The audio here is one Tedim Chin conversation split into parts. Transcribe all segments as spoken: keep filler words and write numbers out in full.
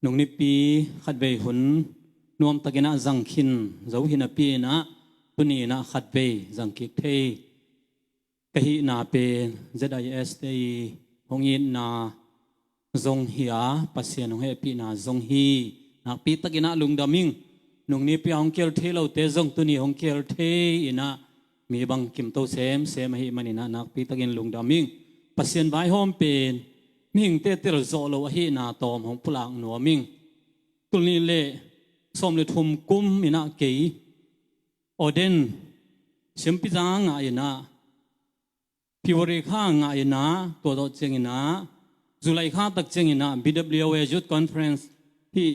Nung nipi khatvei hun nuamtakin ah zang khin zo hi napi-in ah, tuni-in ah khatvei zang kik thei ka hihna pen Z I S te i hong itna zong hi a, Pasian hong hehpihna zong hi. Nakpitakin ah lungdam ing. Nung nipi a hong kihel thei lote zong tuni hong kihel thei-in ah, mi bangkim to semsem ahih manin ah nakpitakin lungdam ing. Pasian vaihawm pen mihingte telzawh lo ahihna tawm hong pulak nuam ing. Tul nih le sawm le thum kum-in ah kei Oden siampi za ngah-in ah, February kha ngah-in ah, tua zawh ciangin ah July kha tak ciangin ah B W A Youth Conference hih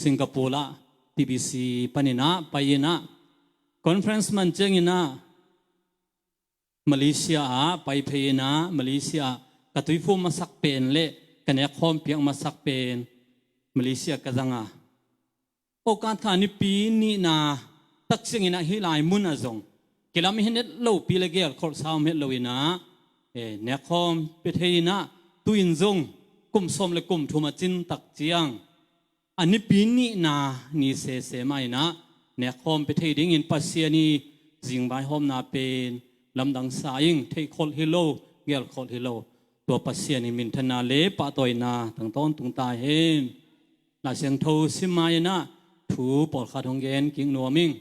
Singapore ah T B C panin ah pai-in ah, conference man ciangin ah Malaysia ah pai phei-in ah, Malaysia ah ka tuiphum masak pen le ka nekkhawm piak masak pen Malaysia ka zang a, August kha nipi nihna tak ciangin ah hih lai mun ah zong kilam hi het lopi le gelkholhsa om het loin ah, eh, nekkhawm pia thei-in ah, tu-in zong kum sawm le kum thum a cin tak ciang a nipi nihna ni sese mah-in ah nekkhawm pia thei dingin Pasian i zingvaihawmna pen lamdang sa ing. Theihkholh hi lo, gelkholh hi lo, tua Pasian i minthanna le pahtawina tang tawntung ta hen. Lai Siangtho sim ma-in ah thu pawlkhat hong gen kik nuam ing.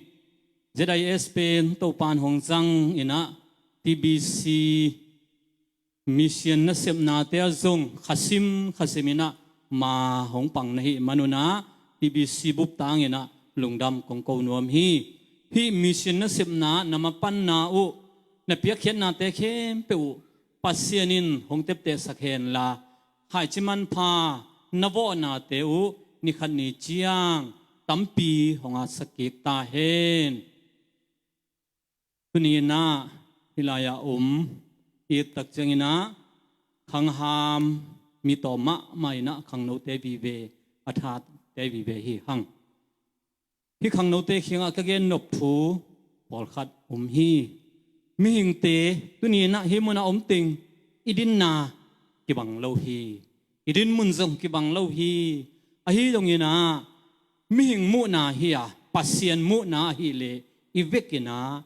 Z I S pen Topan hong zang-in ah T B C mission nasepnate ah zong khasim khasim-in ah ma hong pang na hih manun ah, T B C bup tangin ah lungdam kong ko nuam hi. Hih mission nasepna na mapanna uh, na piakkhiatnate khempeuh uh Pasian in hong teptehsak henla, khaici manpha na vawhnate uh ni khat ni ciang tampi hong atsak kik ta hen. Tuni-in ah hih lai-ah om i et tak ciangin ah khangham mi tawm mahmah-in ah khangnote vive, a thate vive hi hang. Hih khangnote kiangah ka gen nop thu pawlkhat om hi. Mihingte tuni-in ah hih munah om teng i dinna kibang lo hi. I dinmun zong kibang lo hi. Ahi zongin ah mihing muhna hi a, Pasian muhna ahih leh i vekin ah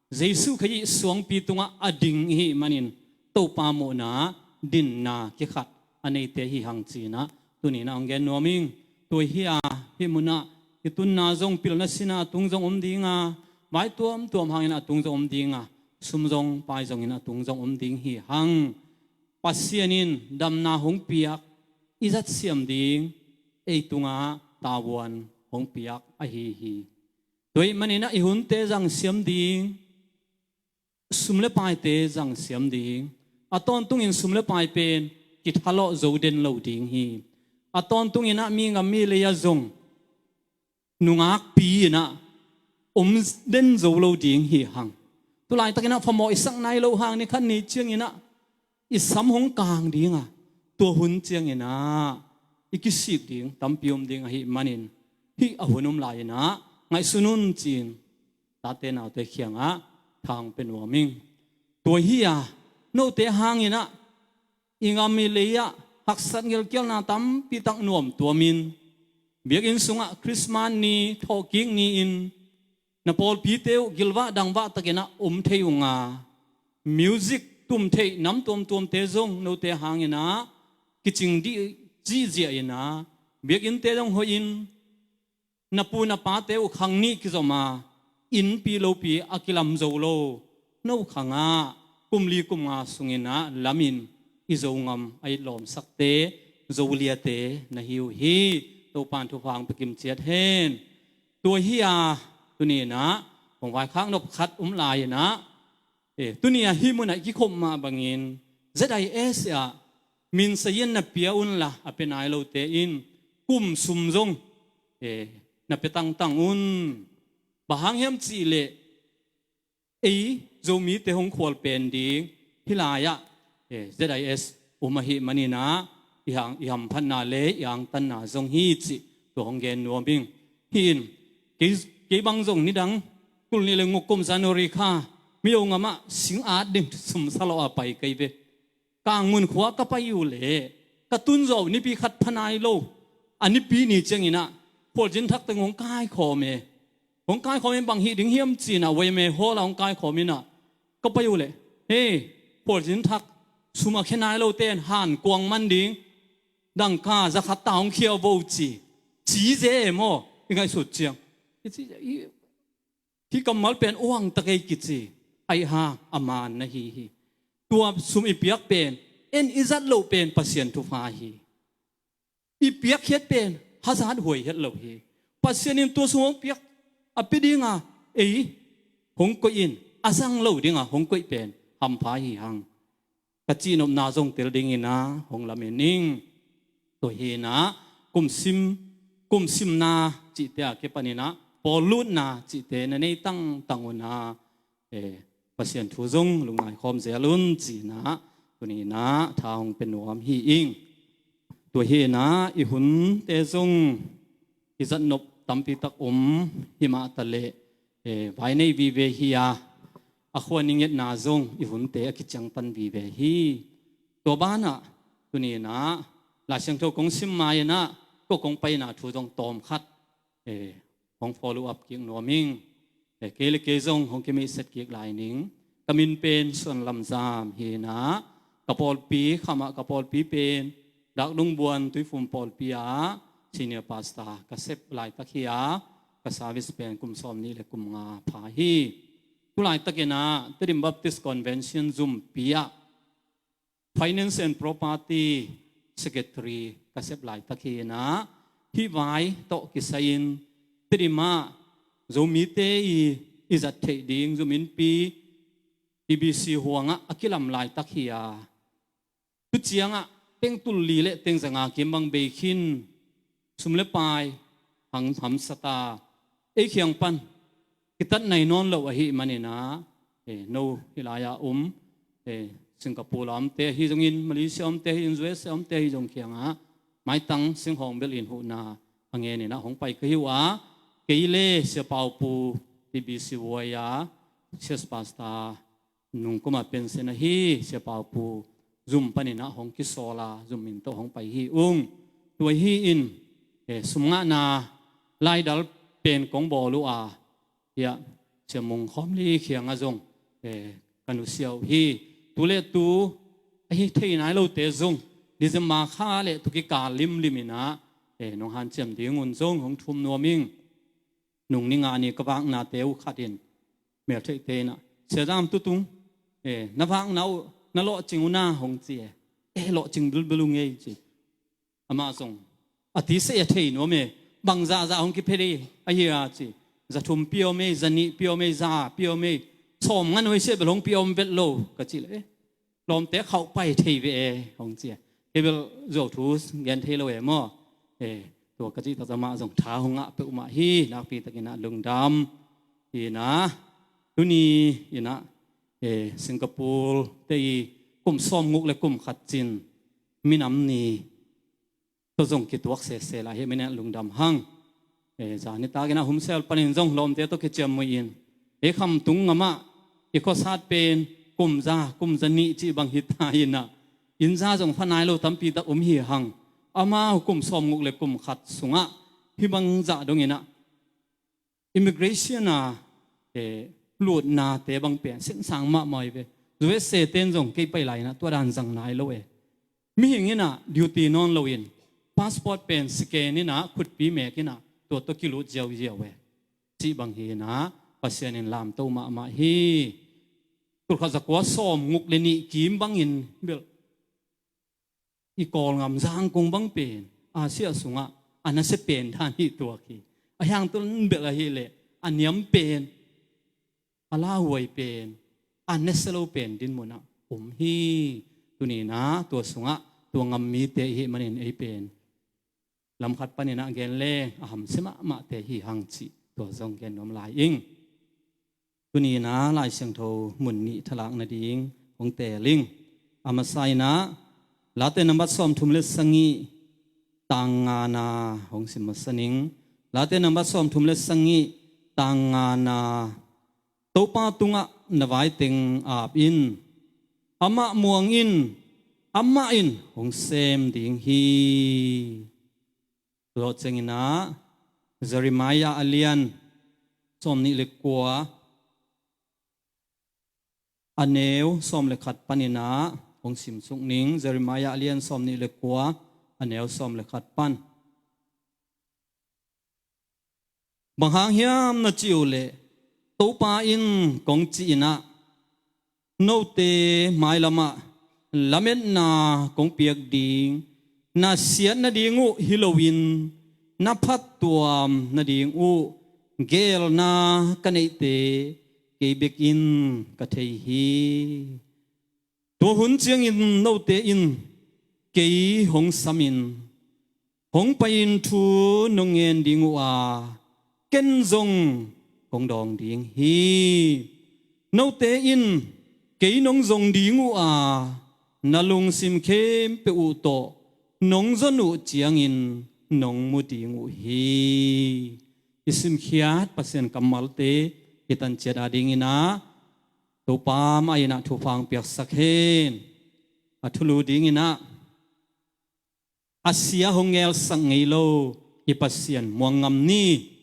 Jesuh Khazih suangpi tungah a ding i hih manin Topa muhna dinna kikhat a neite hi hang ci-in ah tuni-in ah hong gen nuam ing. Tua hi a, hih munah i tunna zong pilna sina a tung zong om ding a, vai tuamtuam hangin a tung zong om ding a, sum zong pai zongin a tung zong om ding hi hang. Pasian in damna hong piak i zat siam ding, ei tungah tavuan hong piak ahi hi. Tua ahih manin ah i hunte zang siam ding, sum le paite zang siam ding. A tawntungin sum le pai pen kithalawh zo den lo ding hi. A tawntungin ah mi ngam mi lei ah zong nungakpi-in ah om den zo lo ding hi hang. Tulaitakin ah phamawh i sak nai loh hang, ni khat ni ciangin ah i sam hong kang ding a, tua hun ciangin ah i kisik ding tampi om ding ahih manin, hih a hun om lai-in ah ngaihsun un ci-in tate naute kiangah tha hong pia nuam ing. Tua hi a, note hangin ah i ngam i lei ah haksat ngelkialna tampi tak nuam tuamin, biakinn sungah Christmas ni, thawhkik ni-in na pawlpite uh gilvah dangvah takin ah om thei ung a, music tum theih nam tuamtuamte zong note hangin ah kicing dih zihziah in ah, biakinnte zong hoihin, na pu na pate uh khang nih kizom a, innpi lopi a kilam zo lo, no khangah kum li kum nga sungin ah lamin i Zo ngam a it lawmsakte, Zo liate na hi uh hi. Topan thupha hong pia kim ciat hen. Tua hi a, tuni-in ah hong vaikhak nop khat om lai-in ah, eh, tuni-a hih munah i kikhop mah bangin Z I S ah min sayin na pia unla, a pia nai lote in kum sum zong, eh, na pia tangtang un. Bang hang hiam cihleh ei Zomite hong khual pen ding hih lai-ah, eh, Z I S um ahih manin ah i hang, i hamphatna le i angtanna zong hi cih tua hong gen nuam ing. Hih in kei, kei bang zong nidang tul nih le nguk kum January kha Mizo ngamah sing at ding sum salawh a pai kei ve. Kangmun khua ka pai uh leh ka tun zawh uh nipi khat pha nai lo. a nipi ni ciangin ah khualzin thak teng hong kaikhawm e. Hong kaikhawm in bang hih ding hiam ci-in ah Y M A Hall ah hong kaikhawm in ah ka pai uh leh, hei, khualzin thak sum a khia nai lote in hankuang man ding, dangka zakhat ta hong khia uh vo ci, ci ze e maw, i ngaihsut ciang. I ci, i, hih kammal pen uang tak ei kici, aih hang a man na hi hi. Tua sum i piak pen, en i zat loh pen Pasian thupha hi. I piakkhiat pen hazat huai het lo hi. Pasian in tua sum hong piak a pia dinga ei hong koih in, a zang lo dinga hong koih pen hampha hi hang. Ka cihnopna zong tel dingin ah hong lamen ing. Tua hi-in ah kumsim, kumsimna cihte a kipanin ah pawllutna cihte na nei tangtang un ah, eh, Pasian thu zong lungngai khawm zel un ci-in ah tuni-in ah tha hong pia nuam hi ing. Tua hi-in ah i hunte zong i zatnop tampi tak om hi mah taleh, eh, vai nei vive hi a, a khua ni ngetna zong i hunte a kiciangtan vive hi. Tua banah tuni-in ah Lai Siangtho kong sim ma-in ah ko kong paina thu zong tawm khat, eh, hong follow up kik nuam ing. Eh, kei le kei zong hong kimihset kik lai ning. Ka min pen Suan Lam Zam hi-in ah ka pawlpi khamah ka pawlpi pen Dak Lungbuan Tuifum pawlpi ah senior pastor ka sep laitak hi a, ka service pen kum sawm nih le kum nga pha hi. Tu laitakin ah Tedim Baptist Convention zumpi ah Finance and Property Secretary ka sep laitak hi-in ah, hih vai tawh kisai-in Tedim ah Zomite i, i zat theih ding Zomi Innpi T B C huangah a kilam laitak hi a, tu ciangah teng tul li le teng zanga kim bang bei khin, sum le pai hang hamsa ta, ei kiang pan kitat nai nawn lo ahih manin ah, eh, no hih lai-ah om, eh, Singapore a omte ahi zongin, Malaysia a omte ahi zongin, U S A a omte ahi zong kiangah maitang singhawng belh in huhna a ngenin ah hong pai ka hi uh a, kei le Sia Pau Pu T B C Y a Sia Pastor nung kuma pension ahi Sia Pau Pu zum panin ah hong kisawl a, zum min tawh hong pai hi ung. Tua hi-in, eh, sum ngahna laidal pen kong bawl uh a, hiah Sia Mung Khawm Li kiangah zong, eh, ka nusia uh hi. Tu le tu ahi thei nai lote zong December kha le tu kikal limlim in ah, eh, nong hanciam ding un zong hong thum nuam ing. Nung ni nga ni ka vaknate uh khat in, meltheihte in ah, Sia Zam Tutung, eh, na vakna uh na lawhcing uh na, hong ci e. Eh, lawhcing bilbil ung ei ci. Amah zong a tisa a thei nuam e. Bang zahzah hong kipia ding ahi a ci. Za thum pia om ei, za nih pia om ei, za pia om ei, sawm ngan hoih sia bel hong pia om vet lo ka cih leh, eh, lawmte khauh pai thei ve e, hong ci a. Kei bel zuau thu gen thei lo e maw. Eh, tua ka cih taktak amah zong tha hong ngah peuhmah hi, nakpi takin ah lungdam hi-in ah, tuni-in ah, eh, Singapore te i kum sawmguk le kum khat cin minam ni tawh zong kituak sese lai hi, minam lungdam hang. Eh, zan nitakin ah Hun Sen panin zong lawmte tawh kiciammuh in, ei khamtung ngamah i khuasat pen kum za, kum za nih cih bang hi ta in ah, inn za zong pha nai lo tampi tak om hi hang. Amau kum sawmguk le kum khat sungah hih bang zah dongin ah immigration a, eh, lutnate bang pen sinsang mahmah hi ve. U S A ten zong kei pai lai-in ah tua dan zang nai lo e. Mihing in ah duty nawn loin passport pen scan in ah khutpi mek in ah tua tawh kilut ziauziau e, cih bang hi-in ah Pasian in lamto mahmah hi. Tulkhat zakua sawmguk le nih kim bangin bel i Kawlgam Zangkong bang pen Asia sungah a nasia pen dan hi tuak hi. A hiang tun bel ahih leh a niam pen, a lauhuai pen, a nasia lo pen dinmun ah om hi. Tuni-in ah tua sungah tua gam mite i hih manin ei pen lam khat panin ah gen leng a hamsia mahmahte hi hang cih tua zong gen nuam lai ing. Tuni-in ah Lai Siangtho mun nih thalak nading hong teel ing. A masa-in ah Late nambat sawmthum le sagih, tang ngana hong sim masa ning. Late nambat sawmthum le sagih, tang ngana. Topa tungah na vai teng ap in, amah muang in, amah in hong sem ding hi. Tua ciangin ah Jeremiah a lian sawmnih le kua, a neu sawm le khat panin ah hong simsuk ning. Jeremiah a lian sawmnih le kua, a neu sawm le khat pan. Bang hang hiam na cih uh leh, Topa in kong cih in ah, note mailamah lametna kong piak ding, na siat nading uh hi loin, na phattuam nading uh geelna ka neihte kei bekin ka thei hi. Tua hun ciangin note in kei hong samin, hong pai-in thu nong ngen ding uh a, ken zong kong dawng ding hi. Note in kei nong zong ding uh a, na lungsim khempeuh uh tawh nong zon uh ciangin nong mu ding uh hi. I simkhiat Pasian kammalte i tanciat adingin ah Topa mah in ah thupha hong piaksak hen. A thulu dingin ah, a sia hong ngelsak ngei lo i Pasian muang ngam ni.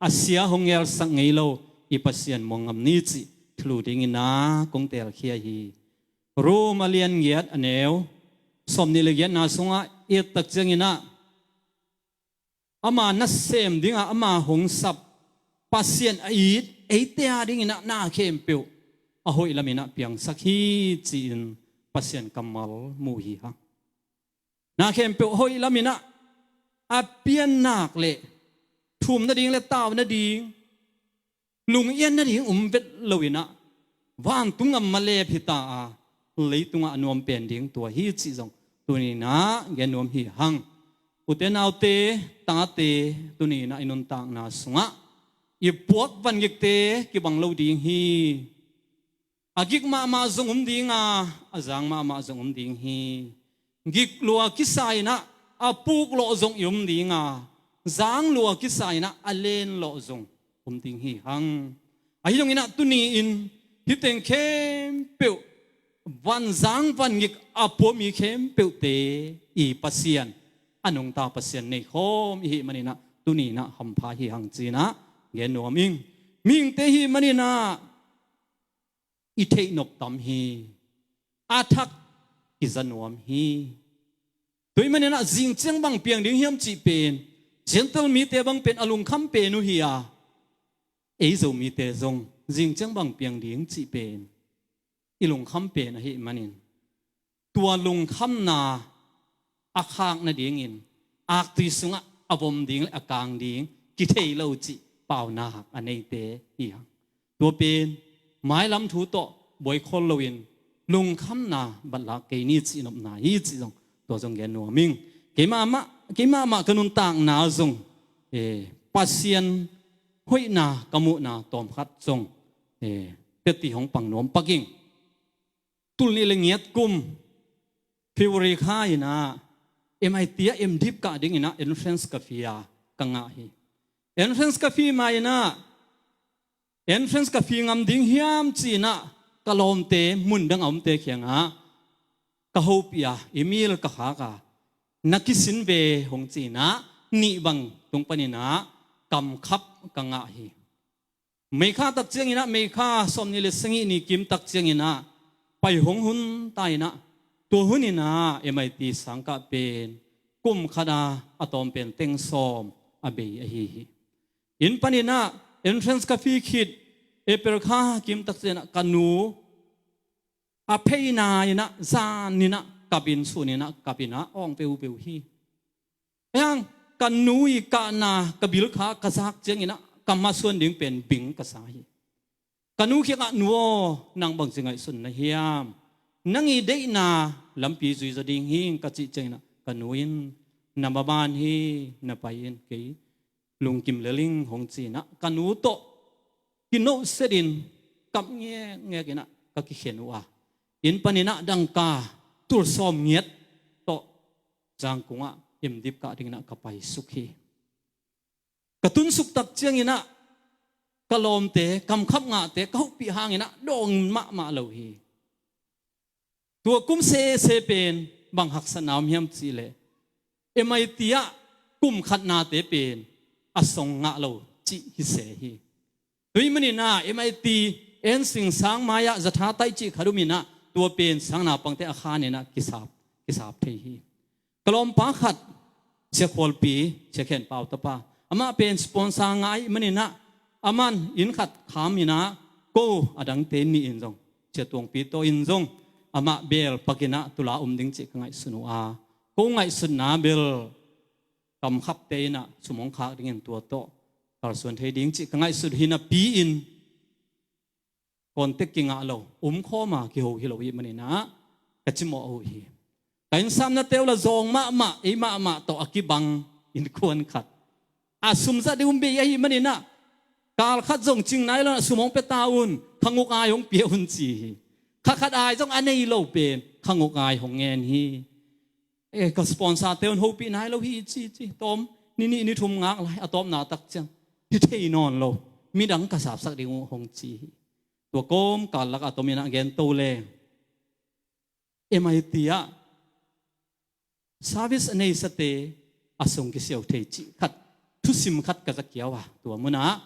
A sia hong ngelsak ngei lo i Pasian muang ngam ni cih thulu dingin ah kong teelkhia hi. Rom a lian giat, a neu sawmnih le giatna sungah i et tak ciangin ah, ama nasem dingah ama hong sap Pasian a it eite adingin ah na khempeuh a hoih lamin ah piangsak hi, ci-in Pasian kammal mu hi hang. Na khempeuh a hoih lamin ah a piannak le thum nading le tau nading, lungian nading um vet loin ah, vantung a malep hi ta a, leitungah a nuam pen ding tua hi cih zong tuni in ah gen nuam hi hang. Ute naute, tate, tuni in ah i nuntakna sungah i puak vangikte kibang lo ding hi. A gik mahmah zong um ding a, a zang mahmah zong um ding hi. Gik lua kisa in ah a puk lawh zong i um ding a, zang lua kisa in ah a len lawh zong um ding hi hang. Ahi zongin ah tuni in hih teng khempeuh, van zang van gik a pua mi khempeuhte i Pasian, a nungta Pasian nei khawm i hih manin ah tuni in ah hampha hi hang ci-in ah gen nuam ing. Mihingte i hih manin ah i theihnop tam hi. A thak i za nuam hi. Tua ahih manin ah zing ciang bang piang ding hiam cih pen, Gentile mite bang pen a lungkham pen uh hi a, ei Zomite zong zing ciang bang piang ding cih pen i lungkham pen ahih manin, tua lungkhamna a khak nadingin aktui sungah a vom ding le a kang ding kithei lo cih paunak a neite hi hang. Tua pen mailam thu tawh buai khol loin lungkhamna batlak kei ni cih nopna hi cih zong tua zong gen nuam ing. Keimah mah, keimah mah ka nuntakna zong, eh, Pasian hoihna ka muhna tawmkhat zong, eh, teti hong pang nuam pak ing. Tul nih le ngiat kum February kha in ah M I T ah M.Div kah dingin ah entrance ka fie a, ka ngah hi. Entrance ka fie ma in ah, entrance ka fie ngam ding hiam ci-in ah ka lawmte mun dang a omte kiangah ka hopih a, email ka khak a, na kisin ve hong ci-in ah nih bang tung panin ah kamkhap ka ngah hi. May kha tak ciangin ah, May kha sawmnih le sagih ni kim tak ciangin ah pai hong hun ta in ah, tua hun in ah M I T sangkah pen kum khat a a tawm pen teng sawm a bei ahi hi. Inn panin ah entrance ka fie khit, April kha kim tak ciangin ah ka nu a pheina in ah, zan in ah kap in, sun in ah kap in ah awng peupeu hi. Ahi hang ka nu i kahna ka bil kha ka zak ciangin ah ka masuan ding pen bing ka sa hi. Ka nu kiangah, "Nu aw, nang bangci ngaihsun na hiam? Nang i deihna lampi zui zaw ding hi ing," ka cih ciangin ah ka nu in, "Na maban hi, na pai in, kei lungkim lel ing," hong ci-in ah ka nu tawh kinohset in kap ngekngek in ah ka kikhen uh a, inn panin ah dangka tul sawm ngiat tawh Zangkung ah M.Div kah dingin ah ka paisuk hi. Ka tunsuk tak ciangin ah ka lawmte kamkhap ngahte ka hopih hangin ah dawng mahmah lo hi. Tua kum sese pen bang haksatna om hiam cih leh, M I T ah kum khatnate pen a song ngah lo cih hi se hi. Tua ahih manin ah M I T, ensing sang mai-ah zatha taih cih khat om in ah, tua pen sang naupangte a khan in ah kisap, kisap thei hi. Ka lawmpa khat, Sia Khualpi, Sia Khen Pau tapa, amah pen sponsor ngah ahih manin ah, aman inn khat kham in ah, ko a dangte nih in zong, Sia Tuangpi tawh in zong, amah bel pak in ah tu-a om ding cih ka ngaihsun uh a, ko ngaihsutna bel kamkhapte in ah sum hong khak dingin tua tawh kalsuan thei ding cih ka ngaihsut hi napi-in, contact kingah lo, um khawm a kiho hi lo ahih manin ah ka cimawh uh hi. Ka innsapnate uh la zawng mahmah, ei mahmah tawh a kibang innkuan khat, a sum zat ding um bei ahih manin ah, kal khat zong cing nai lo in ah sum hong pia ta un, kha nguk ai hong pia un ci hi. Kha khat ai zong a nei lo pen kha nguk ai hong ngen hi. Eh, ka sponsor-te un hopih nai lo hi ci, ci. Tawm, ni nih ni thum ngak lai, a tawpna tak ciang hi thei nawn lo, midang ka sapsak ding uh hong ci hi. Tua kawmkal lakah tom in ah gen to leng, M I T ah service a neisate a song kisiau thei cih khat, thusim khat ka za kiau a, tua munah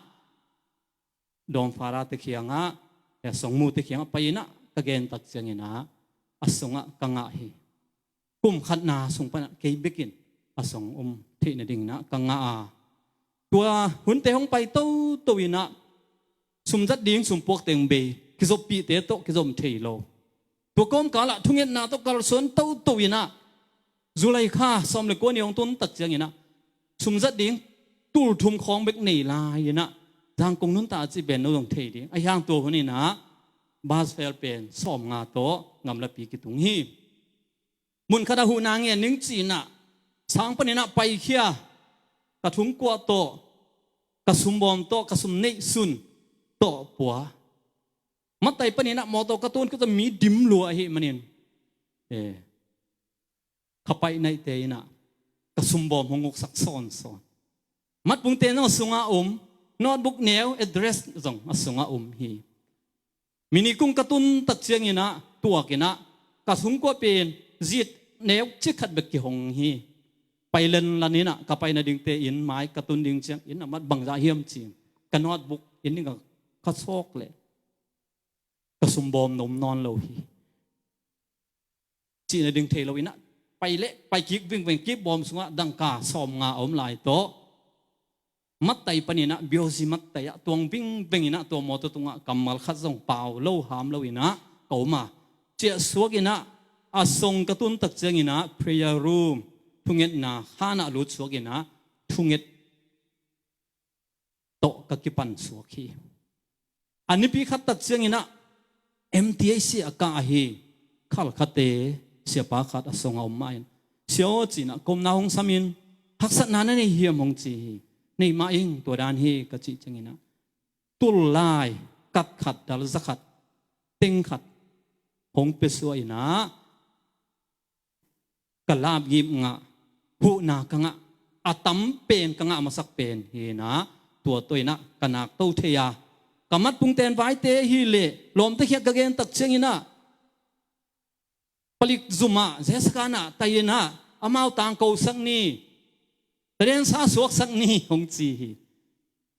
Dawmfara te kiangah, eh, songmute kiangah pai in ah ka gen tak ciangin ah, a songah ka ngah hi. Kum khatna sung pan ah kei bekin a song um theih nadingin ah ka ngah a, tua hunte hong pai toto in ah, sum zat ding sum puak teng bei, kizoppihte tawh kizom thei lo. Tua kawmkal ah thungetna tawh kalsuan toto in ah, July kha sawm le kua ni hong tun tak ciangin ah, sum zat ding tul thum khawng bek nei lai in ah, Zangkong nuntak a cih pen no zong thei ding. Ahih hang tua hun in ah bus fare pen sawmnga tawh gamlapi kitung hi. Mun khat ah huhna ngen ning ci-in ah, sang panin ah paikhia, ka thungkuah tawh, ka sumbawm tawh, ka sum neihsun tawh pua. Mattai panin ah mawtaw ka tun khat ah mi dim lua ahih manin, eh, ka paih naihte in ah ka sumbawm hong uksak sawnsawn. Matpungte zong a sungah um, notebook neu, address zong a sungah um hi. Minikung ka tun tak ciangin ah, tuak in ah, ka thungkuah pen zit neu cik khat bek kihong hi. Pai lenlan in ah, ka pai nadingte inn mai ka tun ding ciangin ah, mat bangzah hiam ci-in, ka notebook inn ding ah ka sawk leh, ka sumbawm na om nawn lo hi. Cih nading thei lo in ah, pai leh pai kik vingveng, kipbawm sungah dangka sawmnga a om lai tawh, mattai panin ah, B O C mattai ah tuang vingveng in ah, tua mawtaw tungah kammal khat zong pau lo, ham lo in ah ka om a, ciah suak in ah, a song ka tun tak ciangin ah prayer room, thungetna khan ah lut suak in ah, thunget tawh ka kipan suak hi. A nipi khat tak ciangin ah M T H C a kah ahi Khalkhate siapa khat a song a om mah in, "Sia aw," ci-in ah, "ka omna hong sam in, haksatna na nei hiam?" hong ci hi. "Nei mah ing, tua dan hi," ka cih ciangin ah, tul lai, kat khat, dal za khat, teng khat hong pia suak in ah, ka lapgip ngah, huhna ka ngah, a tam pen ka ngah masak pen hi in ah, tua tawh in ah ka nakto thei a, ka matpungten vaite hi leh, lawmte kiang ka gen tak ciangin ah, palik zum ah, Jessica in ah, tai in ah, amau tangkosak ni, tadensa suaksak ni, hong ci hi.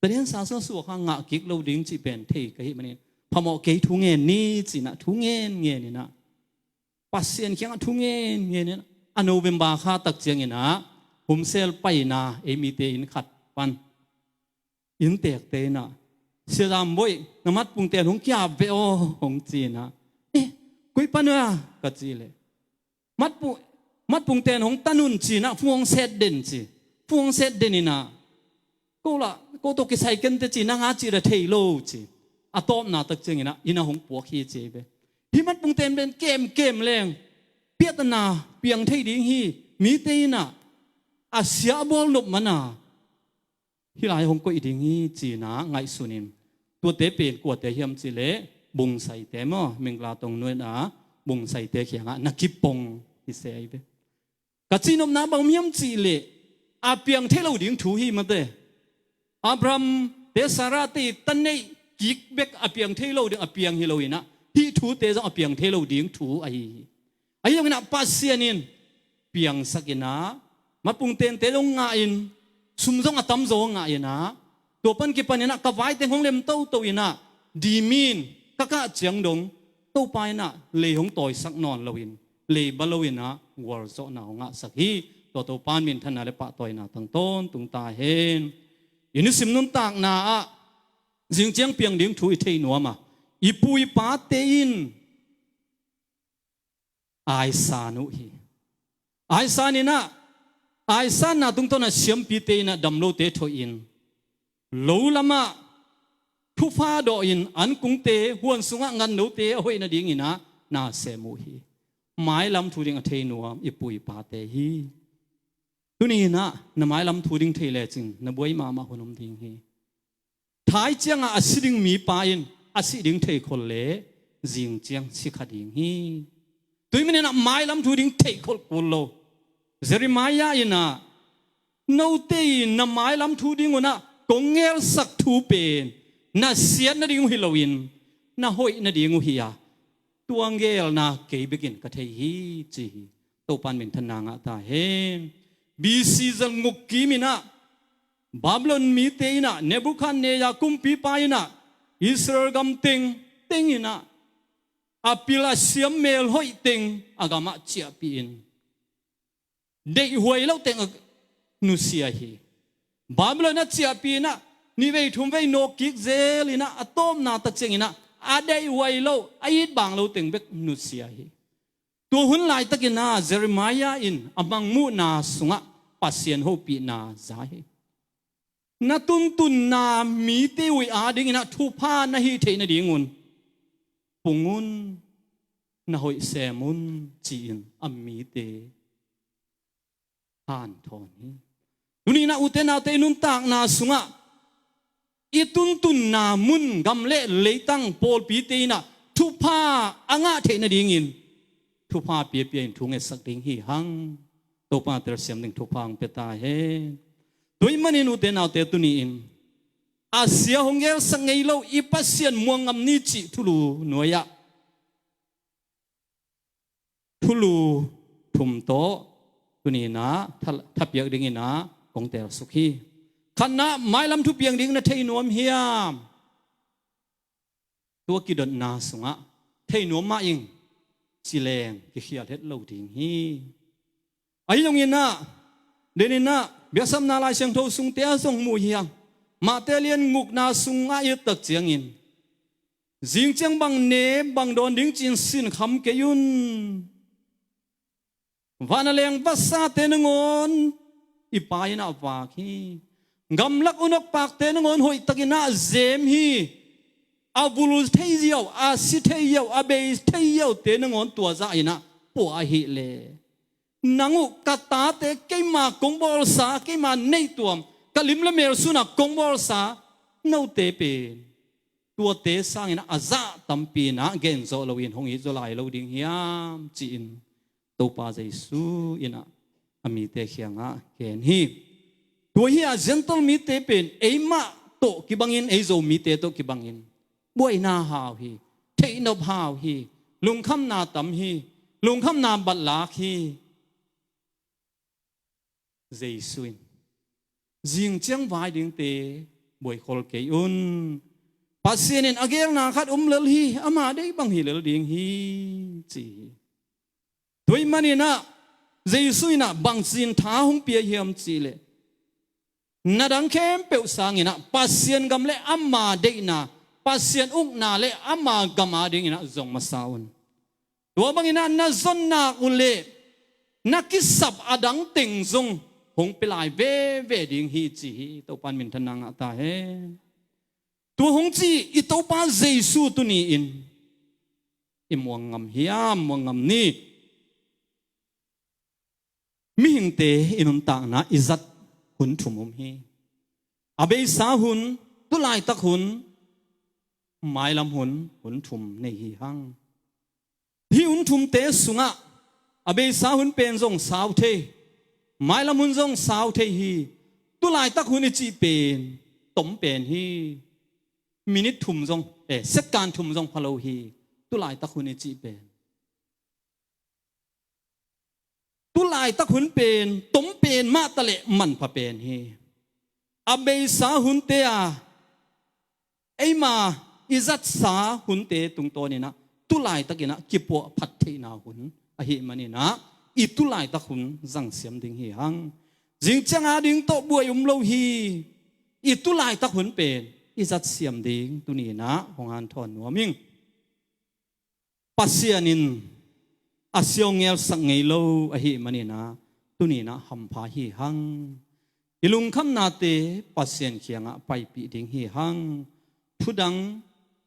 Tadensa suak, suak a ngah kik lo ding cih pen thei ka hih manin, phamawh kei, thu ngen ni, ci-in ah, thu ngen ngen in ah, Pasian kiangah thu ngen ngen in ah, a November kha tak ciangin ah, Humsel paina, ei mite inn khat pan, innteekte in ah, "Sia Zam Bawi, na matpungten hong ki-ap ve aw," hong ci in ah, "Eh, koi pan uh a?" ka cih leh, "Matpu-, matpungten hong tan un," ci-in ah, "Fu hong set den," ci. Fu hong set den in ah, "Ko lah, ko tawh kisai kei inteh," ci, "Nang a cih lah thei lo," ci. A tawpna tak ciangin ah, inn ah hong puak hi ci ei ve. Hih matpungten pen kemkem leng, piahtana piang thei ding hi, mite in ah, a sia a bawl nop man a, hih lai hong koih ding hi, ci-in ah ngaihsun in. Tuate pen kuate hiam cih leh, Bungsaite maw, Mingla Tong nuai-ah, Bungsaite kiangah na kipong hi se ei ve. Ka cihnopna bang hiam cih leh, a piang thei lo ding thu hi mate. Abraham te Sarah te ta neih kik bek a piang thei lo ding, a piang hi lo in ah, hih thute zong a piang thei lo ding thu ahi hi. Ahi zongin ah Pasian in piangsak in ah, Mapung tente zong ngah in, sum zong a tamzaw ngah in ah, tua pan kipan in ah ka vaiteng hong lem toto in ah, dimin ka kah ciang dong Topa in ah lei hong tawisak nawn loin, leiba lo in ah gualzawhna hong ngahsak hi. Tua Topa in minthanna le pahtawina tang tawntung ta hen. I nisim nuntakna ah zing ciang piang ding thu i thei nuam a, i pu i pate in aisan uh hi. Aisan in ah, aisanna tungtawn ah siampite in ah damlote thoih in, lo lamah thupha dawh in ankungte, huan sungah ngannote a hoih nading in ah na sem uh hi. Mailam thu ding a thei nuam i pu i pate hi. Tuni in ah na mailam thu ding thei lecin na buai mahmah hun om ding hi. Thai ciangah a si ding mipa in a si ding theikhol le zing ciang si kha ding hi. Tua ahih manin ah mailam thu ding theikhol kul lo. Jeremiah in ah, note in na mailam thu ding un ah kong ngelsak thu pen na siat nading uh hi loin na hoih nading uh hi a, tua ngelna kei bekin ka thei hi, ci hi. Topa in minthanna ngah ta hen. B C zalnguk kim in ah Babylon mite in ah Nebuchadnezzar kumpipa in ah Israel gam teng teng in ah a pil a siam melhoih teng a gamah ciahpih in, deihhuai lo teng a nusia hi. Babylon a ciahpih in ah nihvei thumvei nawk kik zel in ah a tawpna tak ciang in ah a deihhuai lo, a it bang lo teng bek nusia hi. Tua hun laitakin ah Jeremiah in a mangmuhna sungah Pasian hopihna za hi. Na tuntunna mite uh adingin ah thupha na hih theih nadingun pung un, na hoih sem un, ci-in a mite hanthawn hi. Tuni in ah ute naute i nuntakna sungah i tuntunna mun, gam le leitang, pawlpite in ah thupha a ngah theih nadingin thupha piapia in thu ngetsak ding hi hang. Topa telsiam ding thupha hong pia ta hen. Tua ahih manin ute naute, tuni in a sia hong gelsak ngei lo i Pasian muang ngam ni cih thulu nuai-ah thulu thum tawh tuni in ah tha-, thapiak dingin ah kong telsuk hi. Khatna, mailam thupiang ding na thei nuam hiam? Tua kidotna sungah thei nuam mah ing, ci leng kikhial het lo ding hi. Ahi zongin ah, den in ah, biaksapna Lai Siangtho sungte ah zong mu hi hang. Matthai lian ngukna sungah i et tak ciangin, zing ciang bang ne, bang dawn ding ci-in sinkham kei un. Van a leng vasate nangawn i Pa in ah vak hi. Gamlak unok pakte nangawn hoihtakin ah zem hi. A vul thei ziau, a si thei ziau, a bei thei ziaute nangawn tua zah in ah pua ahih leh, nang uh ka tate, keima kong bawlsa, keima neihtuam, ka lim le mel sun ah kong bawlsa note pen tuate sangin ah a zah tampi in ah gen zawh loin hong it zaw lai lo ding hiam, ci-in Topa Jesu in ah a mite kiangah gen hi. Tua hi a, Gentile mite pen eimah tawh kibangin, ei Zomite tawh kibangin buaina hau hi, theihnop hau hi, lungkhamna tam hi, lungkhamna batlak hi. Jesu in, zing ciang vai dingte buaikhol kei un. Pasian in a gelna khat om lel hi, ama deih bang hi lel ding hi, ci hi. Tua ahih manin ah Jesu in ah bangci-in tha hong pia hiam cih leh, na dang khempeuh sangin ah Pasian gam le ama deihna, Pasian ukna le ama gam adingin ah zong masa un. Tua bangin ah na zon nak uh leh na kisap a dang teng zong hong pia lai veve ding hi, ci hi. Topa in minthanna ngah ta hen. Tua hong ci i Topa Jesu tuni-in i muang ngam hiam, muang ngam ni. Mihingte i nuntakna i zat hun thum om hi. A beisa hun, tulaitak hun, mailam hun, hun thum nei hi hang. Hih hun thumte sungah a beisa hun pen zong sau thei, mailam hun zong sau thei hi. Tulaitak hun i cih pen tom pen hi. Minute thum zong, eh, second thum zong pha lo hi. Tulaitak hun i cih pen. Tulai laitak hun pen tom pen mah taleh manpha pen hi. A beisa hunte a eima i zatsa hunte tungtawninah tulaitakinah kipuah phat theihna hun ahih maninah i tulaitak hun zangsiam ding hi hang. Zingciang a ding tawh buai um lo hi. I tulaitak hun pen i zatsiam ding tuninah hong hanthawn nuam ing. Pasian in a siawngelsak ngei lo ahih maninah tuninah hampha hi hang. I lungkhamnate Pasian kiangah paipih ding hi hang. Thudang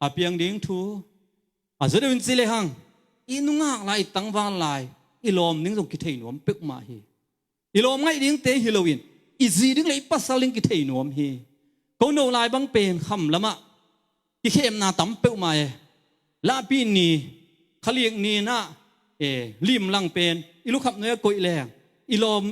a piang ding thu a zaw deuhin ci lehang i nungak lai i tangval lai i lawm ding zong kithei nuam peuhmah hi. I lawm ngaih dingte hi loin i zi ding le i pasal ding kithei nuam hi. Ko no lai bang pen kham lamah kikhemna tam peuhmah e. Lahpih ni, khalik ni inah e, limlang pen i lukhap nuai a koih leng i lawm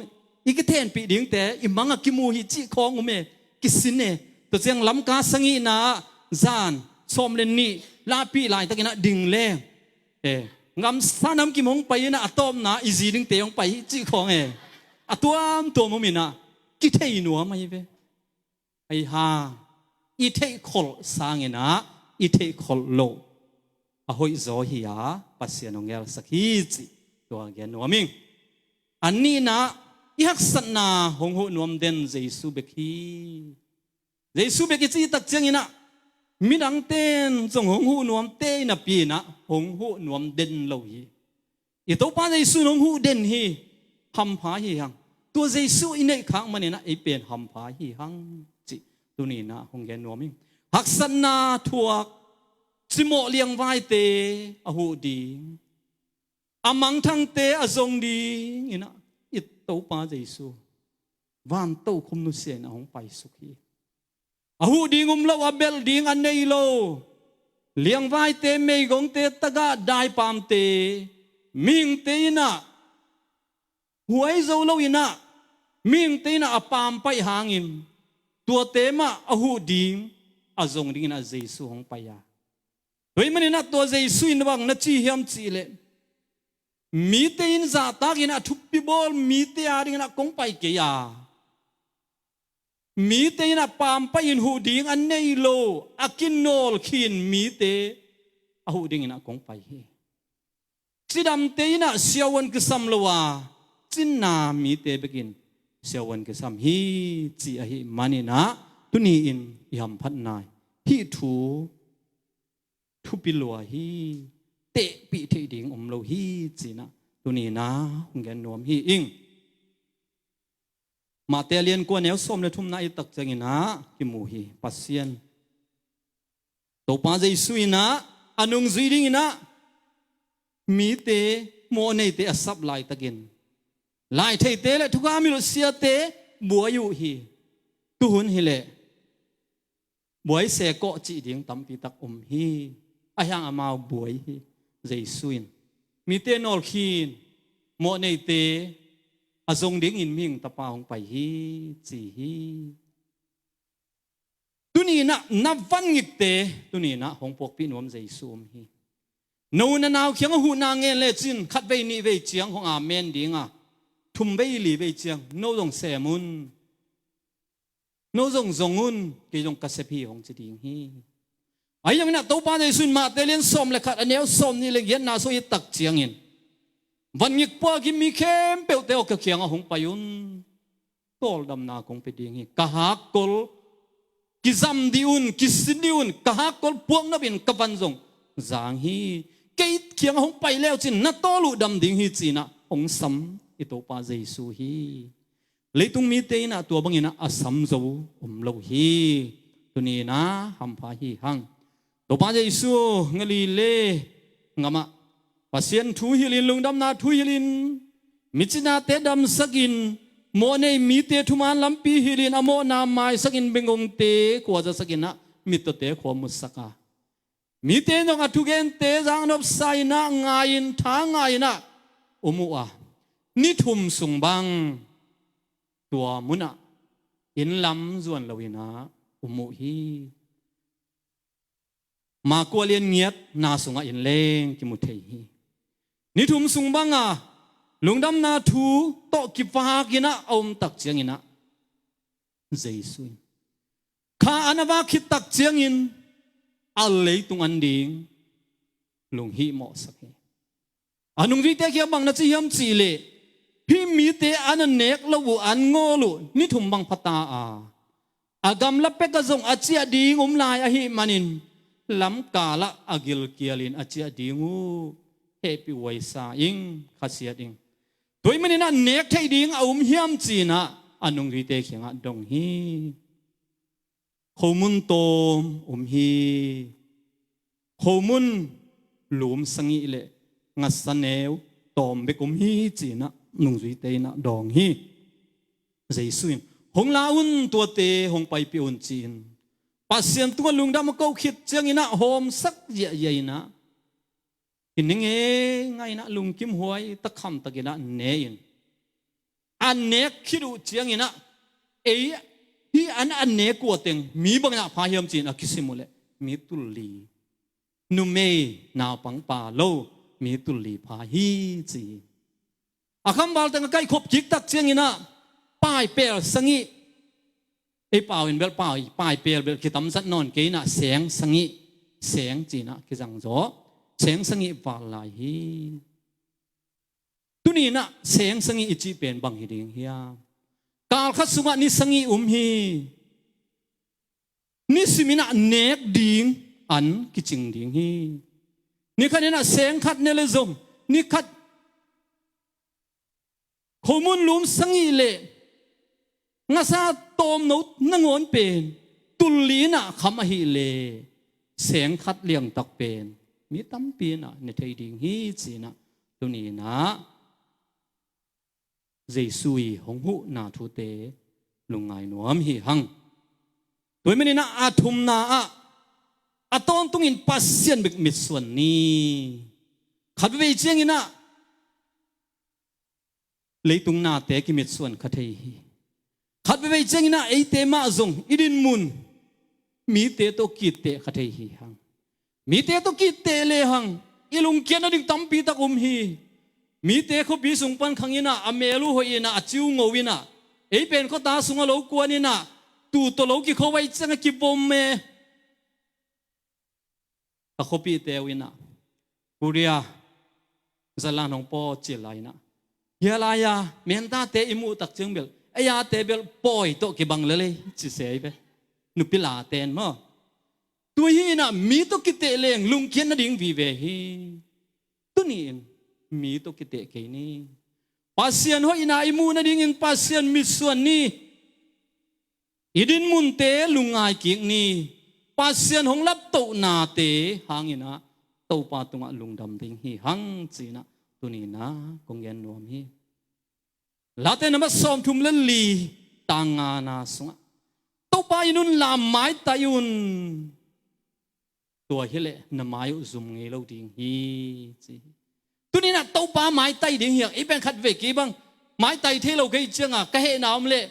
i kithenpih dingte i mang a kimu hi cih khawng um e. Kisin e. Tua ciang Lamka sangihna ah zan sawm le nih lahpih laitakinah ding leng e, ngamsa nam kim hong pai inah a tawpna i zi dingte hong pai hi cih khawng e. A tuamtuam um inah kithei nuam ahi ve. Ahi hang i theihkholh sanginah i theihkholh loh a hoihzaw hi-a Pasian hong gelsak hi cih tua gen nuam ing. A nihnah i haksatna hong huh nuam den Jesu bek hi. Jesu bek i cih tak cianginah midangte in zong hong huh nuamte i napi inah hong huh nuam den lo hi. I Topa Jesu in hong huh den hi. Hampha hi hang. Tua Jesu i neihkhak maninah ei pen hampha hi hang cih tuninah hong gen nuam ing. Haksatna thuak cimawh liangvaite a huh ding, a mangthangte a zong dinginah i Topa Jesu van tokhom nusia inah hong paisuk hi. A huh ding um lo, a belh ding a nei lo, liangvaite, meigongte, tagah daipamte, mihingte inah huai zo lo inah mihingte inah a pampaih hangin tuate mah a huh ding a zong dinginah Jesu hong pai a. Tua ahih maninah tua Jesu in bang na ci hiam cihleh mite in zahtakinah a thupi bawl mite a dinginah kong pai kei a, mite inah pampaih in huh ding a nei lo, a kinawl khin mite a huh dinginah kong pai hi. Cidamte inah siavuan kisam lo a, cinna mite bekin siavuan kisam hi ci ahih maninah tuni-in i hamphatna hih thu thupi lua hi. Tehpih theih ding om lo hi cinah tuninah hong gen nuam hi ing. Mate a lian kua neu sawm le thumna i tak cianginah kimu hi. Pasian Topa Jesu inah a nungzui dinginah mite mawhneite a sap laitakin laitheite le thukham hilh siate buai uh hi. Tuhun hileh buai se kawh cih ding tampi tak om hi. Ahi hang amau buai hi. Jesu in mite nawlkhin mawhneite a zong dingin mihing tapa hong pai hi ci hi. Tuninah na vangikte tuninah hong puakpih nuam Jesu om hi. No na nau kiang a huhna ngen lecin khatvei nihvei ciang hong amen dinga, thumvei livei ciang no zong sem un. No zong zong un, kei zong ka sep hi hong ci ding hi. Ahi zongin ah Topa Jesu in Mate lian sawm le khat a neu sawm nih le giatna sung i tak ciangin, vangik puak i mi khempeuhte aw ka kiangah hong pai un. Tawldamna kong pia ding hi. Ka hakkol kizam dih un, kisin dih un, ka hakkol puaknop in ka van zong zang hi. Kei kiangah hong pai leucin na tawl uh dam ding hi cinah hong sam i Topa Jesu hi. Leitung mite inah tua banginah a sam zo om lo hi. Tuninah hampha hi hang. Topa Jesu Galile gamah Pasian thu hilhin, lungdamna thu hilhin, micinate damsakin, mawhnei mite thuman lampi hilhin, a mawhna maisakin, bengongte khuazasakinah mittawte khua mutsak a, mite zong a thugente zaknopsa inah ngai-in, tha ngai-inah um uh a, ni thum sung bang tua munah inn lam zuan loinah um uh hi. Marka lian giatna sungah in leng kimu thei hi. Ni thum sung banga lungdamna thu tawh kivak in ah a om tak ciangin ah Jesu in kha an a vak khit tak ciangin a leitung an ding lunghimawhsak hi. A nungzuite kiang bang na ci hiam cih leh, hih mite an a nek loh uh, an ngawl uh ni thum bang pha ta a, a gamla pek ah zong a ciah ding om lai ahih manin lamkal ah a gilkial in a ciah ding uh hehpihhuai sa ing, khasiat ing. Tua ahih manin ah nek theih ding a om hiam ci-in ah a nungzuite kiangah dong hi. Khomun tawm om hi. Khomun lum sagih le ngasa neu tawm bek om hi ci-in ah nungzuite in ah dawng hi. Jesu in, "Hong la un, tuate hong paipih un," ci-in Pasian tungah lungdam a ko khit ciangin ah hawmsak ziahziah in ah, hi ne ngeingai in ah lungkimhuai takham takin ah ne in, a nek khit uh ciangin ah, ei, hih an a nek uh a teng mi bangin ah pha hiam ci-in a kisim uh leh mi tul li, numei naupangpa lo mi tul li pha hi ci hi. A khamval teng a kaihkhop kik tak ciangin ah paipel sagih, ei pau in bel pai, paipel bel kitamzat nawn kei in ah seng sagih, seng ci-in ah kizang zaw, seng sagih val lai hi. Tuni in ah seng sagih i cih pen bang hi ding hiam? Kal khat sungah ni sagih om hi. Nisim in ah nek ding an kicing ding hi. Ni khat in ah seng khat ne le zong, ni khat khomun lum sagih le ngasa tawmno nangawn pen tul li in ah kham ahih leh seng khat liangtak pen mi tampi in ah ne thei ding hi ci-in ah tuni in ah Jesu i hong huhna thute lungngai nuam hi hang. Tua ahih manin ah a thumna ah a tawntungin Pasian bek mitsuan ni. Khat veivei ciangin ah leitung nate kimitsuan kha thei hi. Khat veivei ciangin ah eite mah zong i dinmun mite tawh kitteh kha thei hi hang. Mite tawh kitteh lehang i lungkiat nading tampi tak om hi. Mite khuapi sung pan khang in ah a mel uh hoih in ah a ciu ngo in ah, ei pen khuata sungah lo kuan in ah, tuu tawh lo kikhawm ahih ciangah kivom e. Ka khuapihte uh in ah Korea zalan hong pawt cil lai in ah, hia lai-a mentate i muh tak ciang bel, ei ate bel pawi tawh kibang lel ei ci se hi ve. Nupi laten maw, tua hi in ah mi tawh kiteh leng lungkiat nading vive hi. Tuni in mi tawh kiteh kei ni. Pasian hoihna i muh nadingin Pasian mitsuan ni. I dinmunte lungngai kik ni. Pasian hong laptohnate hangin ah Topa tungah lungdam ding hi hang ci-in ah tuni in ah kong gen nuam hi. Late na mat sawmthum le li, tang ngana sungah, "Topa in un la, maitai un. Tua hileh na mai uh zum ngei lo ding hi," ci hi. Tuni in ah Topa maitai ding hi hang. Ei pen khat vei kei bang maitai thei lo ka hih ciangah ka hehna om leh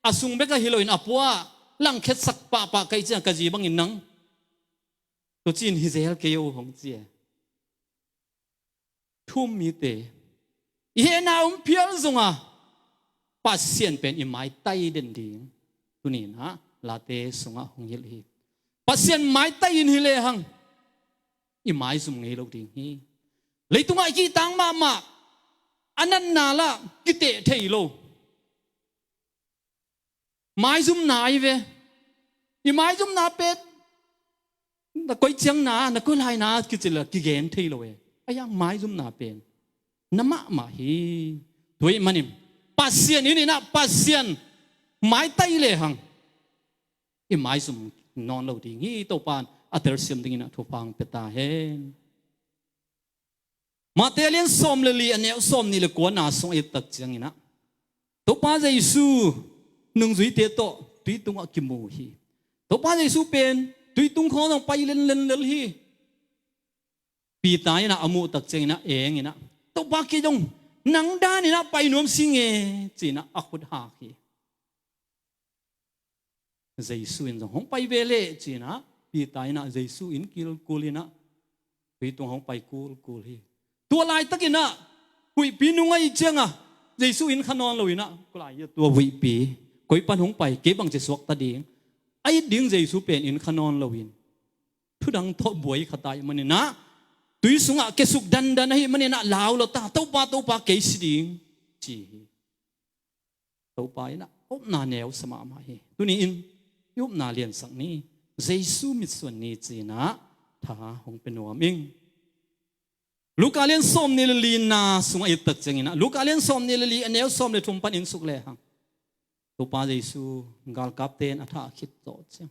a sung bek ahi loin a pua ah langkhiatsak pahpah ka hih ciangah ka zi bangin nang tua ci-in hi zel kei o hong ci e. Thu-um mite, i hehna om phial zongah Pasian pen i maitai den ding tuni in ah Late sungah hong hilh hi. Pasian maitai in hi lehang i maizum ngei lo ding hi. Leitungah i kihtang mahmah, a natna lah kiteh thei lo. Maizumna ahi ve. I maizumna pen na koi ciangna, na koi laina kici leh kigen thei lo e. Ahi hang maizumna pen na mahmah hi. Tua ahih manin Pasian in in ah Pasian maitai lehang i maizum nawn lo ding hi. Topa in a telsiam dingin ah thupha hong pia ta hen. Mate a lian sawm le li, a neu sawmnih le kuana sung i et tak ciangin ah Topa Jesu nungzuite tawh tui tungah kimu hi. Topa Jesu pen tui tung khawng zong pai lenlen lel hi. Peter in ah a muh tak ciangin ah eng in ah, "Topa, kei zong nang dan in ah pai nuam sing e," ci-in ah a khut hak hi. Jesu in zong, "Hong pai ve leh," ci-in ah Peter in ah Jesu in kilkul in ah tui tung hong pai kulkul hi. Tua laitakin ah huihpi nung a ih cianga Jesu in kha nawn lo inah, kulai a tua huihpi koi pan hong pai, kei bangci suakta ding a it ding Jesu pen in kha nawn lo in, thudang tawh buai kha ta ih maninah, tui sungah kiasuk dandan ahi maninah, lau lo ta, Topa, Topa, kei si ding, ci hi. Topa inah upna neusa mahmah hi. Tuni in i upna liansak ni, Jesu mitsuan ni cinah tha hong pe nuam ing. Luka lian sawm ni le lina sungah i et tak cianginah, Luka lian sawm ni le li, a neu sawm le thum pan in suk lehang, Topa Jesu galkapte in a thah khit zawh ciang,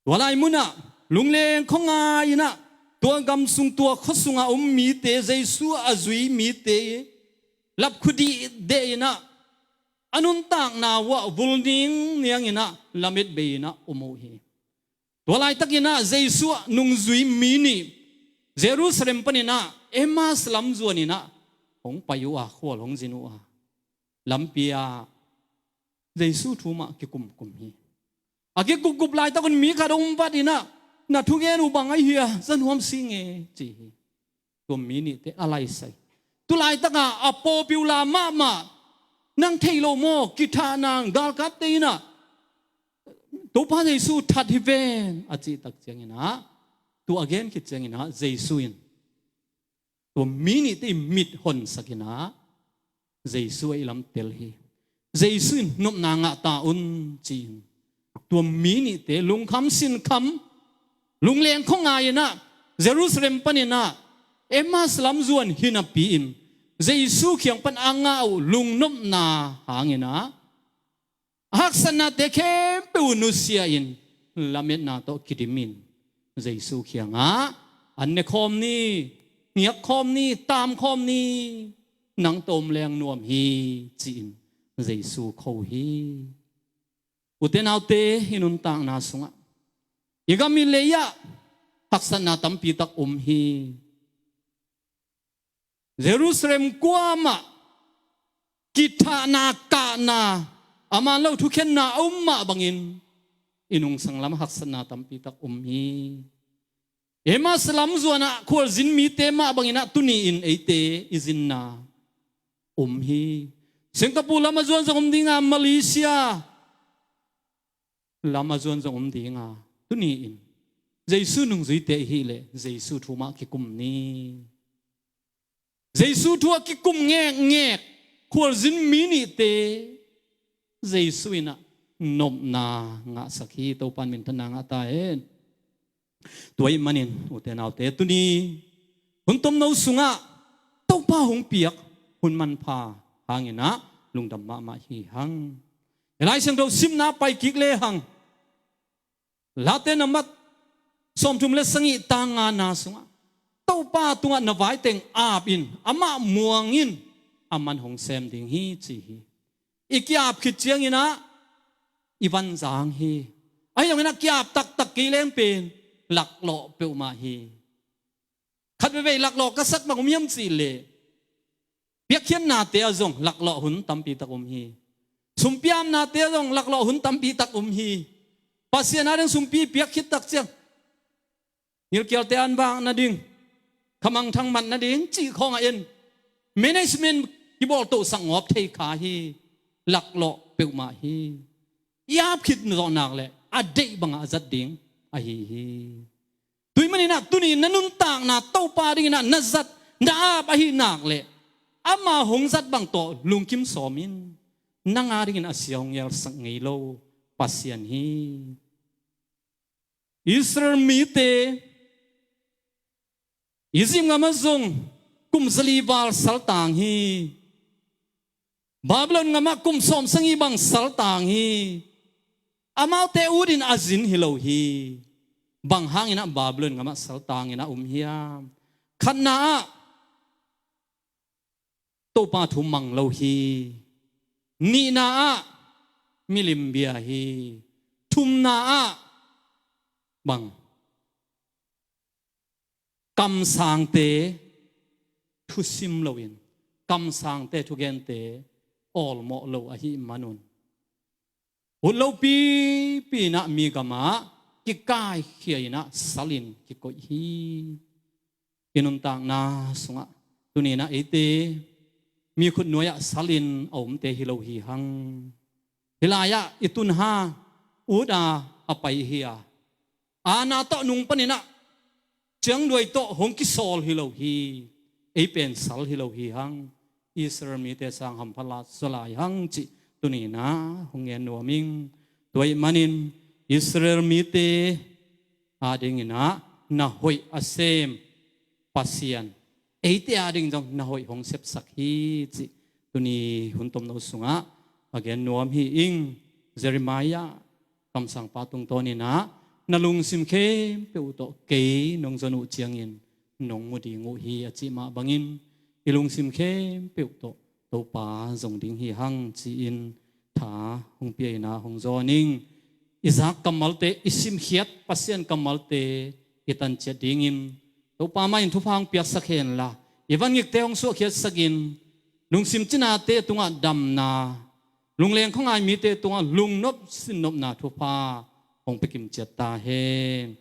tua lai munah lungleng khuangai inah, tua gam sung, tua khua sungah um mite, Jesu a zui mite, lapkhudih deh inah, a nuntakna uh ah vul ningniang inah lamet bei inah um uh hi. Tua laitakinah Jesu ah nungzui mi nih Jerusalem paninah Emmaus lamzuan inah hong pai uh a, khual hong zin uh a, lampi ah Jesu thu mah kikumkum hi. A kikupkup laitakun mi khat hong vat inah, "Na thugen uh bang ahi hia? Za nuam sing e," ci hi. Tua mi nihte a laisai. Tu laitaka a popular mahmah, nang thei lo maw, kithahna galkapte inah Topa Jesu that hi ven a cih tak cianginah, tua a gen khit cianginah Jesu in tua mi nihte ih mit honsak inah Jesu a ih lam tel hi. Jesu in, "Nopna ngah ta un," ci-in tua mi nihte lungkham sinkham, lungleng khuangai inah, Jerusalem paninah Emmaus lamzuan hi napi-in, Jesu kiang pan a ngah uh lungnopna hanginah a haksatnate khempeuh uh nusia in, lametna tawh kidimin, Jesu kiangah, "An ne khawm ni, ngiak khawm ni, tam khawm ni, nang tawh om leng nuam hi," ci-in Jesu kho hi. Ute naute, i nuntakna sungah, i gam i lei ah haksatna tampi tak um hi. Jerusalem kuamah kithahna, kahna, a man lo thukhenna a um mah bangin i nungsang lam haksatna tampi tak um hi. Emmaus lamzuanah khualzin mite mah banginah tuni-in eite i zinna um hi. Singapore lam a zuan zong um dinga, Malaysia lam a zuan zong um dinga, tuni-in Jesu nungzuite i hih leh Jesu thu mah kikum ni. Jesu thu a kikum ngekngek khualzin mi nihte Jesu inah nopna ngahsak hi. Topa in minthanna ngah ta hen. Tua ih manin ute naute, tuni hun tomno sungah Topa hong piak hun manpha hanginah lungdam mahmah hi hang. I Lai Siangtho simna pai kik lehang, Late nambat sawmthum le sagih, tang ngana sungah, "Topa tungah na vaiteng ap in, amah muang in, a man hong sem ding hi," ci hi. I ki-ap khit cianginah i van zang hi. Ahi zonginah ki-ap taktak kei leng pen laklawh peuhmah hi. Khat veivei laklawh ka sak bang om hiam cih leh, piakkhiatnate ah zong laklawh hun tampi tak om hi. Sumpi apnate ah zong laklawh hun tampi tak om hi. Pasian ading sumpi piak khit tak ciang, ngilkialte an vak nading, khamangthang mat nading cih khawngah en, management kibawltohsak ngawp thei kha hi. Laklawh peuhmah hi. I ap khit zawh nak leh a deih bangah a zat ding ahi hi. Tua ih maninah tuni na nuntakna Topa dinginah na zat, na ap ahih nak leh, ama hong zat bang tawh lungkim sawm in. Nang adingin a sia hong ngelsak ngei lo Pasian hi. Israel mite Egypt gamah zong kum zali val saltang hi. Babylon gamah kum sawmsagih bang saltang hi. Amaute utin a zin hi lo hi. Bang hanginah Babylon gamah saltangin a um hiam? Khatna ah, Topa thu mang lo hi. Nihna ah, milim bia hi. Thumna ah, bang, kamsangte thusim loin, kamsangte thugente awlmawh lo ahih manun, ut lopipi inah mi gamah kikaikhia inah salin kikoih hi. I nuntakna sungah Tuni-in ah eite mi khut nuai-ah salin a omte hi lo hi hang. Hih lai-ah i tun ha, ut a, a pai hi a, aana tawh nung panin ah ciangduai tawh hong kisawl hi lo hi. Ei pen sal hi lo hi hang. Israel mite sang hampha la zaw lai hang cih tuni-in ah hong gen nuam ing. Tua ahih manin Israel mite adingin ah na hoih a sem Pasian, eite ading zong na hoih hong sepsak hi cih tuni hun tomno sungah a gen nuam hi ing. Jeremiah kamsangpa tungtawnin ah, na lungsim khempeuh tawh kei nong zon uh ciangin nong mu ding uh hi, a cih mah bangin i lungsim khempeuh tawh Topa zong ding hi hang ci-in tha hong pia-in ah hong zawn ing. I zak kammalte, i simkhiat Pasian kammalte i tanciat dingin Topa mah in thupha hong piaksak henla, i van ngikte hong suahkhiatsakin lungsim cinate tungah damna, lungleng khuangai mite tungah lungnop sinnopna thupha hong pia kimciat ta hen.